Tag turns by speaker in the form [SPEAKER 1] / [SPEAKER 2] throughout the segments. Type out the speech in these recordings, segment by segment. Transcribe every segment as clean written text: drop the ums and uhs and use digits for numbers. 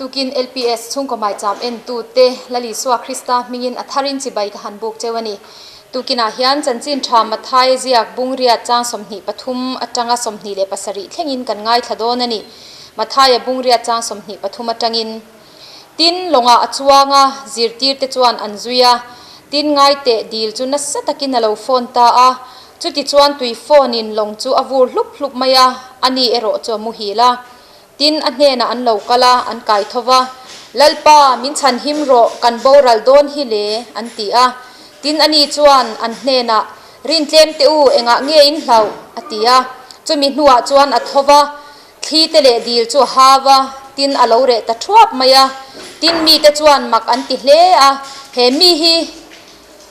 [SPEAKER 1] Tukin LPS chhungkaw hmaicham entute Lal Isua Krista hmingin a tharin chibai ka han buk cheu a ni. Tukinah hian chanchin tha Mathai ziak Bungriat chang 23 atanga 27 thlengin kan ngaithla dawn a ni. Mathaia Bungriat chang 23 atangin. Tin, lawngah a chuang a, zirtirte chuan an zui a. Tin, ngaiteh dil chu nasa takin a lo phone ta a. Chutichuan tui phone in lawng chu a vur hlup hlup mai a, ani erawh chu a muhil a. Tin, a hnenah an lo kal a, an kai tho va, Lalpa, min chhan him rawh, kan boral dawn hi le, an ti a. Tin, ani chuan an hnenah, Rin tlem teh u, engah nge in hlauh? a ti a. Chumi hnuah chuan a tho va, Thli te leh dil chu a hau a, tin a lo reh ta thuap mai a. Tin mite chuan mak an ti hle a, He mi hi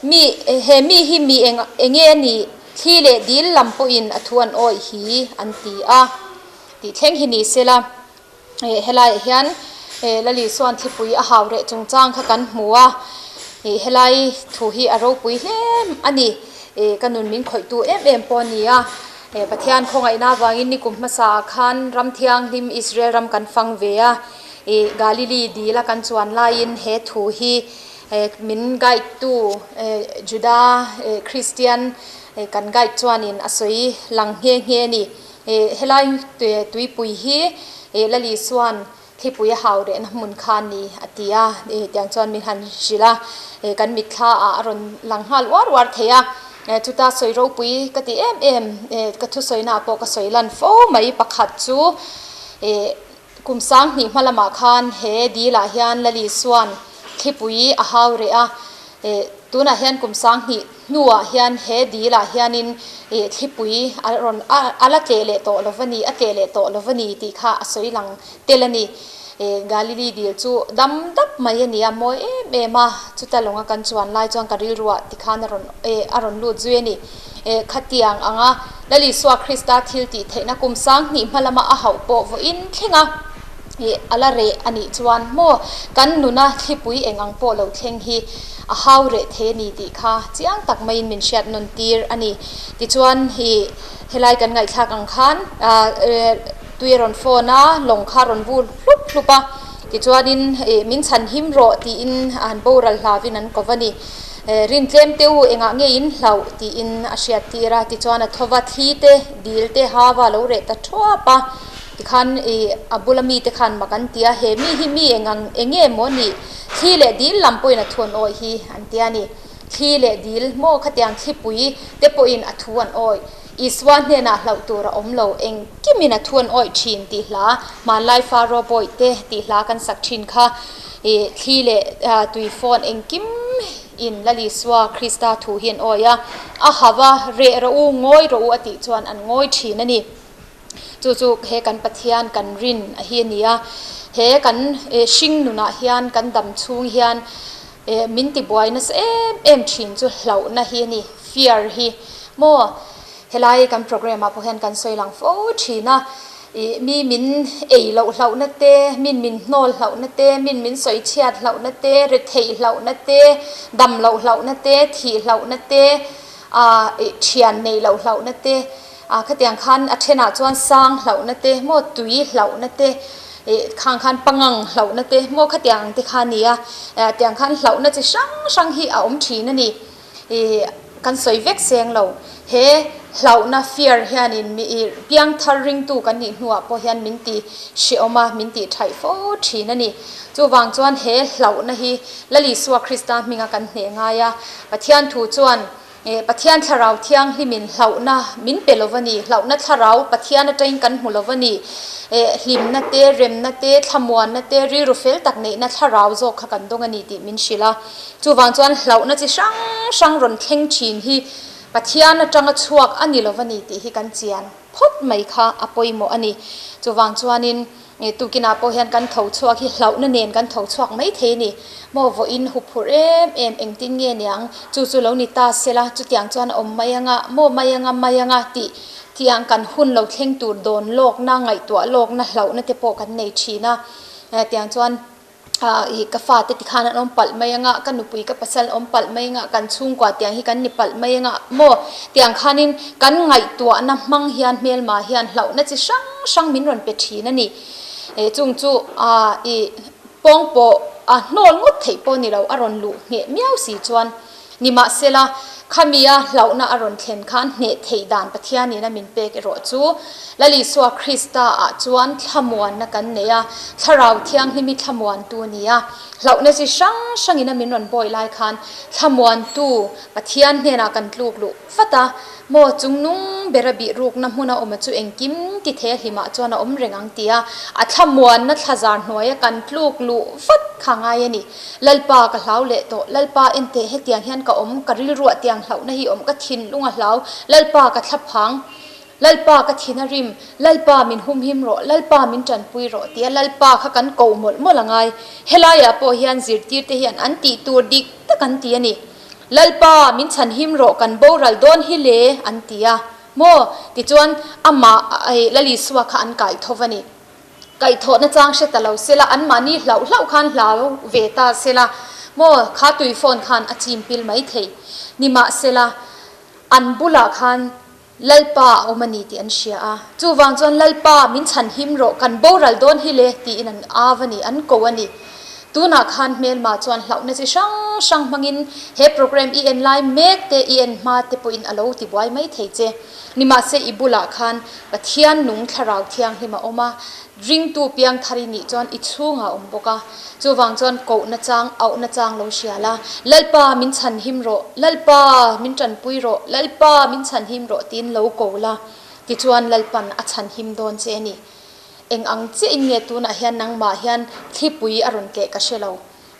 [SPEAKER 1] mi, he mi hi mi eng enge a nih? Thli leh dil lam pawhin a thu an awih hi, an ti a. Tih thleng hi ni sela, helaiah hian Lali chuan thlipui a hau reh chungchang kha kan hmu a, helai thu hi a ropui hle a ni. Ka nun min khawihtu em em pawh a ni a. Pathian khawngaihna avangin nikum hmasa ah khan ram thianghlim Israel ram kan fang ve a, ih Galilee dil a kan chuan laiin he thu hi min guide tu Juda Christian kan guide chuanin a sawi lang nghe nghe a ni. Helai tuipui hi Lali chuan thlipui a hau rehna hmun kha a ni a ti a, tiang chuan min han hrilh a, kan mitthla ah a rawn lang nghal uar uar thei a, chuta sawi ropui ka ti em em, ka thusawi ah pawh ka sawi lan fo mai pakhat chu kum sang hnih hma lamah khan he dil ah hian Lali chuan thlipui a hau reh a, tunah hian kum sang hnih hnuah hian he dil ah hianin ih thlipui a rawn a la tleh leh tawh lo va ni a tleh leh tawh lo va ni tih kha a sawi lang tel a ni. Ih Galili dil chu dam dap mai a ni a, mawi em em a, chuta lawnga kan chuan lai chuan ka rilruah tikhan a rawn eh a rawn lut zui a ni. Ih khatiang anga Lal Isua Krista thil tih theihna kum 2000 hma lama a hauh pawh vawiin thleng a, ih a la reh a nih chuan maw kan nuna thlipui eng ang pawh lo thleng hi a hau reh thei a ni tih kha chiang tak maiin min hriat nawn tir a ni. Tichuan ih helai kan ngaihthlak ang khan ah tui a rawn phone a, lawng kha a rawn vur hlup hlup a, tichuanin ih min chhan him rawh tiin an boral hlavin an ko va ni. Rin tlem teh u engah nge in hlauh tiin a hriat tir a, tichuan a thova thli te dil te hava a lo reh ta thuap a. Tikhan i a bula mite khan mak an ti a, he mi hi mi eng ang eng nge maw nih? Thli leh dil lam pawhin a thu an awih hi an ti a ni. Thli leh dil maw khatiang thlipui te pawhin a thu an awih. Isua hnenah hlauh tur a awm lo, engkimin a thu an awih thin tih hla, hmanlai Faro bawih te tih hla kan sak thin kha i thli leh tui fawn engkim in Lal Isua Krista thu hi an awih a, a hava reh rawh u, ngawi rawh u a tih chuan an ngawi thin a ni. Chu chu he kan Pathian kan rin a hi a ni a, he kan hring nunah hian kan dam chhung hian min ti buai nasa em em thin chu hlauhna hi a ni, fear hi maw helai kan program ah pawh hian kan sawi lang fo thin a, ih mi min ei loh hlauhna te, min min hnawl hlauhna te, min min sawi chhiat hlauhna te, retheih hlauhna te, dam loh hlauhna te, thih hlauhna te, ah ih thian neih loh hlauhna te. Ah khatiang khan a thenah chuan sang hlauhna te maw tui hlauhna te ih khang khan pangang hlauhna te maw khatiang ang te kha a ni a, eh tiang khan hlauhna chi hrang hrang hi a awm thin a ni. Ih kan sawi vek seng lo he hlauhna fear hianin mi ih piangthar ringtu kan nih hnuah pawh hian min ti hrehawm a, min tih thaih fo thin a ni. Chuvang chuan he hlauhna hi Lal Isua Krista hminga kan hneh ngai a, Pathian thu chuan Pathian thlarau thianghlimin hlauhna min pe lo va ni, hlauhna thlarau Pathian atangin kan hmu lo va ni. Hlimna te, remna te, thlamuanna te, rilru fel tak neihna thlarau zawk kha kan dawng a ni tih min hrilh a. Chuvang chuan hlauhna chi hrang hrang rawn thleng thin hi Pathian atanga chhuak a ni lo va ni tih hi kan chian phawt mai kha a pawimawh a ni. Chuvang chuanin Tukinah pawh hian kan tho chhuak hi hlauhna nen kan tho chhuak mai thei a ni. Maw vawiin hup phurh em em engtin nge niang chu chu lo ni ta sela chutiang chuan a awm mai anga maw mai anga mai anga tih tiang kan hun lo thleng tur dawn lawkna ngaihtuah lawkna hlauhna te pawh kan nei thin a. Tiang chuan ah ih ka fate tikhan an awm palh mai anga ka nupui ka pasal an awm palh mai anga kan chhungkua tiang hi kan ni palh mai anga maw tiang khanin kan ngaihtuahna hmang hian hmelma hian hlauhna chi hrang hrang min rawn pe thin a ni eh chung chu ah ih. Pawngpaw a hnawl ngawt theih pawh ni lo, a rawn luh ngheh miau si chuan. Nimahsela, khamia hlauhna a rawn thlen khan hneh theih dan Pathianin a min pek erawh chu Lal Isua Krista ah chuan thlamuanna kan nei a, Thlarau Thianghlimi thlamuantu a ni a. Hlauhna chi hrang hrangin a min rawn bawi lai khan thlamuantu Pathian hnenah kan tluk luh vat a, Maw chungnung bera bih rukna hmuna awm a chu engkim ti thei a hlimah chuan a awm reng ang tia a thlamuanna thlazar hnuaia kan tluk luh vat kha ngai a ni. Lalpa ka hlau leh tawh, Lalpa enteh hetiang hian ka awm, ka rilruah tiang hlauhna hi awm, ka thinlung a hlau, Lalpa ka thlaphang, Lalpa ka thin a rim, Lalpa min humhim rawh, Lalpa min tanpui rawh tia Lalpa kha kan koh mawlh mawlh a ngai. Helaiah pawh hian zirtirte hian an tih tur dik tak an ti a ni. Lalpa, min chhanhim rawh, kan boral dawn hi le, an ti a. Maw? Tichuan, amah Lal Isua kha an kaihthawv a ni. Kaihthawhna chang hre ta lo sela, anmahni hlauh hlauh khan hlau ve ta sela, maw, kha tui phone khan a chim pil mai thei. Nimahsela, an bulah khan Lalpa a awm a ni tih an hria a. Chuvang chuan Lalpa, min chhanhim rawh, kan boral dawn hi le, tiin an av a ni, an ko a ni. Tunah khan hmelma chuan hlauhna chi hrang hrang hmangin he program i en lai mek te, i en hma te pawhin a lo tibuai mai thei che. Nimahse i bulah khan Pathian nung thlarau thianghlim a awm a, ringtu piangthar i nih chuan i chhungah a awm bawk a. Chuvang chuan kohna chang, auhna chang lo hria la, Lalpa min chhanhim rawh, Lalpa min tanpui rawh, Lalpa min chhanhim rawh tiin lo ko la, tichuan Lalpan a chhanhim dawn che a ni. Eng ang chiahin nge tunah hian nangmah hian thlipui a rawn tleh ka hre lo.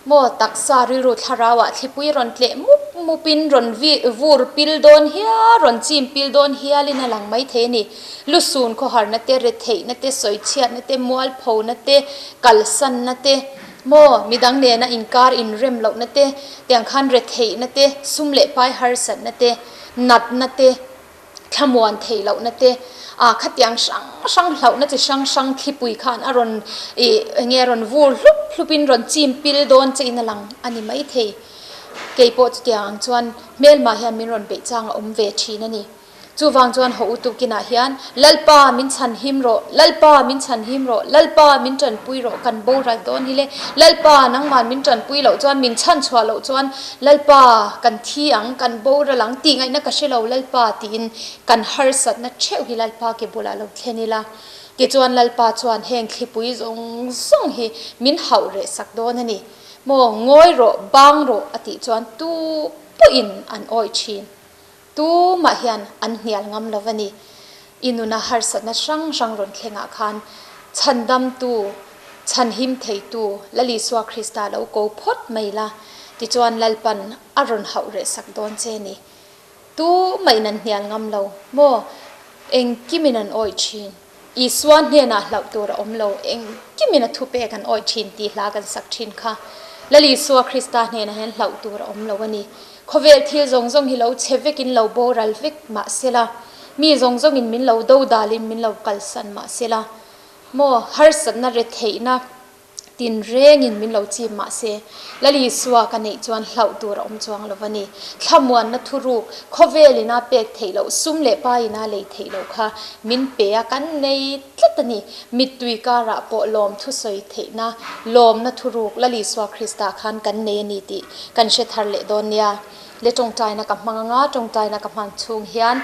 [SPEAKER 1] Maw taksa rilru thlarauah thlipui rawn tleh mup mupin rawn vur pil dawn hial, rawn chim pil dawn hialin a lang maithei a ni. Lusun khawharna te, retheihna te, sawichhiatna te, mualphona te, kalsanna te, maw midang nena inkar inrem lohna te, tiang khan retheihna te, sum leh pai harsatna te, natna te, thlamuan theih lohna te, ah khatiang hrang hrang hlauhna chi hrang hrang thlipui khan a rawn ih eng nge a rawn vur hlup hlup in rawn chim pil dawn che in a lang a ni maithei. Keipawh chutiang ang chuan hmelmah hian min rawn beih chang a awm ve thin a ni. Chuvang chuan haw u tukinah hian Lalpa min chhan him rawh, Lalpa min chhan him rawh, Lalpa min tanpui rawh kan boral dawn hi le, Lalpa nangman min tanpui loh chuan min chhan chhuah loh chuan Lalpa kan thi ang, kan boral ang tih ngaihna ka hre lo Lalpa tiin kan harsatna theuh hi Lalpa ke bulah lo thlen ila. Tichuan Lalpa chuan heng thlipui zawng zawng hi min hauh reh sak dawn a ni. Maw ngawi rawh, bang rawh a tih chuan tu pawhin an awih thin. Tumah hian an hnial ngam lo a ni. I nuna harsatna hrang hrang rawn thlengah khan chhandamtu, chhanhim theitu Lal Isua Krista lo ko phawt mai la, tichuan Lalpan a rawn hauh reh sak dawn che ni. Tumahin an hnial ngam lo maw? Engkimin an awih thin. Isua hnenah hlauh tur a awm lo, engkimin a thupek an awih thin tih hla kan sak thin kha. Lal Isua Krista hnenah hian hlauh tur a awm lo a ni. Khawvel thil zawng zawng hi lo chhe vekin lo boral vek mah sela, mi zawng zawngin min lo dodalin min lo kalsan mah sela, maw harsatna retheihna, Tinrengin min lo chim mah se, Lal Isua ka neih chuan hlauh tur a awm chuang lo va ni. Thlamuanna thuruk, khawvelin a pek theih loh, sum leh paiin a lei theih loh kha min pe a, kan nei tlat a ni. Mittui karah pawh lawm thusawi theihna, lawmna thuruk Lal Isua Krista khan kan nei a ni tih kan hre thar leh dawn nia. Le tawngtaina ka hmang anga tawngtaina ka hman chhung hian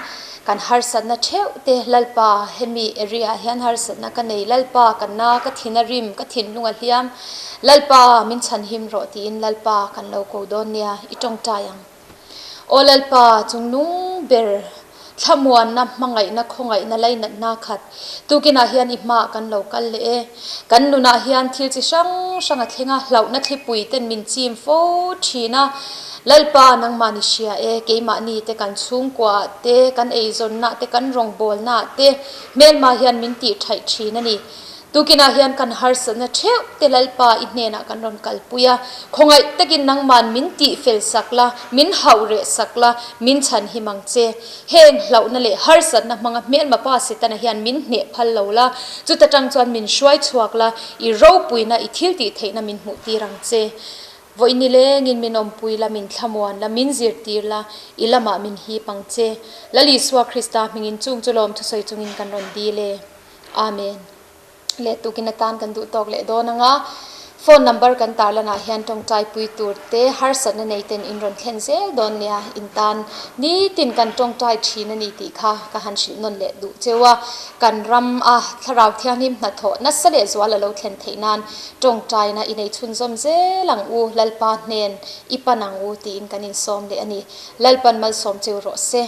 [SPEAKER 1] kan harsatna theuh te Lalpa hemi area ah hian harsatna ka nei Lalpa ka na ka thin a rim ka thinlung a hliam Lalpa min chhanhim rawh tiin Lalpa kan lo ko dawn nia i tawngtai ang Aw Lalpa chungnung ber Thlamuanna, hmangaihna, khawngaihna lainatna khat tukinah hian i hmaah kan lo kal leh e. Kan nunah hian thil chi hrang hrang a thleng a, hlauhna thlipui ten min chim fo thin a. Lalpa nangmah ni hria e, keimahni te kan chhungkuaah te, kan eizawnnaah te, kan rawngbawlnaah te hmelma hian min tih thaih thin a ni. Tukinah hian kan harsatna theuh te Lalpa i hnenah kan rawn kalpui a, khawngaih takin nangman min tihfel sak la, min hauh reh sak la, min chhan him ang che. Heng hlauhna leh harsatna hmanga hmelma pa Setana hian min hneh phal lo la, chuta tang chuan min hruai chhuak la, i ropuina, i thiltih theihna min hmuh tir ang che. Vawi nilengin min awmpui la, min thlamuan la, min zirtir la, i lamah min hip ang che. Lal Isua Krista hmingin chung chu lawm thusawi chungin kan rawn dil e. Amen. Leh tukin atan kan duh tawk leh dawn anga. Phone number kan tarlanah hian tawngtaipui tur te harsatna nei ten in rawn thlen zel dawn nia, in tan nitin kan tawngtai thin a ni tih kha ka han hrilh nawn leh duh cheu a. Kan ram a Thlarau Thianghlim hnathawh nasa leh zual a lo thlen theih nan tawngtaina i nei chhunzawm zel ang u, Lalpa hnen i pan ang u tiin kan insawm leh a ni. Lalpan malsawm cheu rawh se.